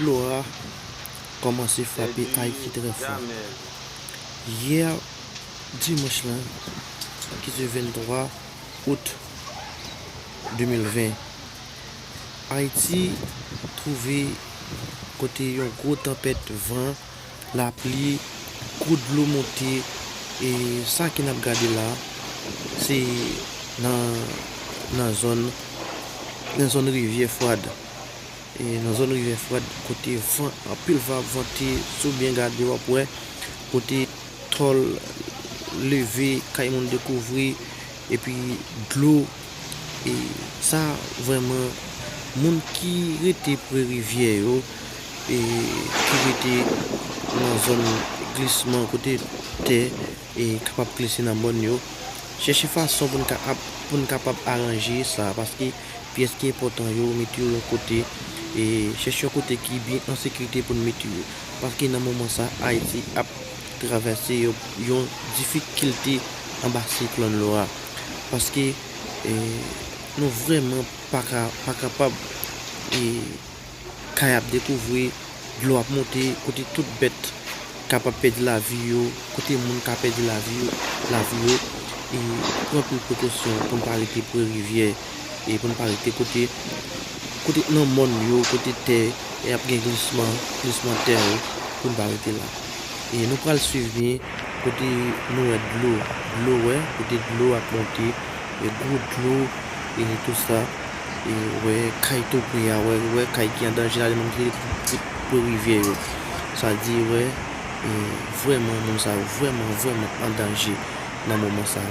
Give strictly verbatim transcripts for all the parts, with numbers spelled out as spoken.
Laura kòmanse frape Ayiti trè fò. Yè dimanch lan, ki se venntwa out de mil ven, Ayiti twouve kote yon gwo tanpèt van, lapli, gwo dlo monte, e sa ke n ap gade la, se nan, nan zòn, nan zòn Rivyè Fwad. E nan zòn Rivyè Fwad, kote van, anpil van ap vante, si w byen gade, w ap wè, kote tòl leve, kay moun dekouvri, epi dlo, e sa vrèman, moun ki rete pre rivyè yo, e ki rete nan zòn glisman kote tè, e kapab glise nan mòn yo, chèche fason pou n ka ap, pou n kapab aranje sa, paske pyès ki enpòtan yo, mete yo yon kote, e chèche yon kote ki byen an sekirite pou n mete yo. Paske nan moman sa, Ayiti ap travèse yon, yon difikilte anba siklòn Laura. Paske, e, nou vrèman pa ka, pa kapab, e, kay ap dekouvri, dlo ap monte, kote tout bèt kapab pèdi lavi yo, kote moun ka pèdi lavi yo, lavi yo, e pran anpil prekosyon pou n pa rete pre rivyè, e pou n pa rete kote, kote nan mòn yo, kote tè, e ap gen glisman, glisman tè yo, pou n pa rete la. E nou pral swiv byen, kote nou wè dlo, dlo wè, kote dlo ap monte, e gwo dlo, e tout sa, e wè kay tou pre a, wè, wè kay ki an danje la, lè moun ki rete pre rivyè yo. Sa di, wè, e vrèman, moun sa yo vrèman, vrèman an danje nan moman sa.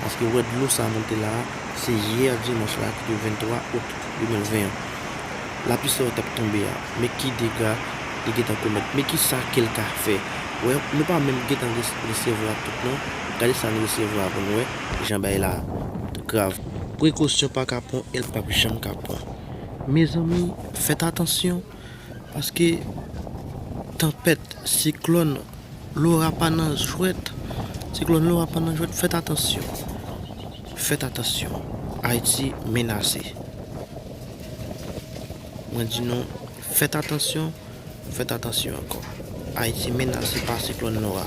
Paske wè dlo sa monte la, se yè dimanch la, ki te venntwa out de mil ven an. Lapli sa yo t ap tonbe a, men ki dega li gentan komèt, men ki sa ke l ka fè. Wè, nou pa menm gentan res-, resevwa tout non. Gade sa n resevwa pou n wè jan bagay la grav. Prekosyon pa ka pran e l p ap janm ka pran. Mezanmi, fèt atansyon, paske tanpèt, siklòn, Laura pa nan jwèt. Siklòn Laura pa nan jwèt, fèt atansyon. Fèt atansyon. Ayiti menase. Mwen di nou, fèt atansyon, fèt atansyon ankò. Ayiti menase pa siklòn Laura.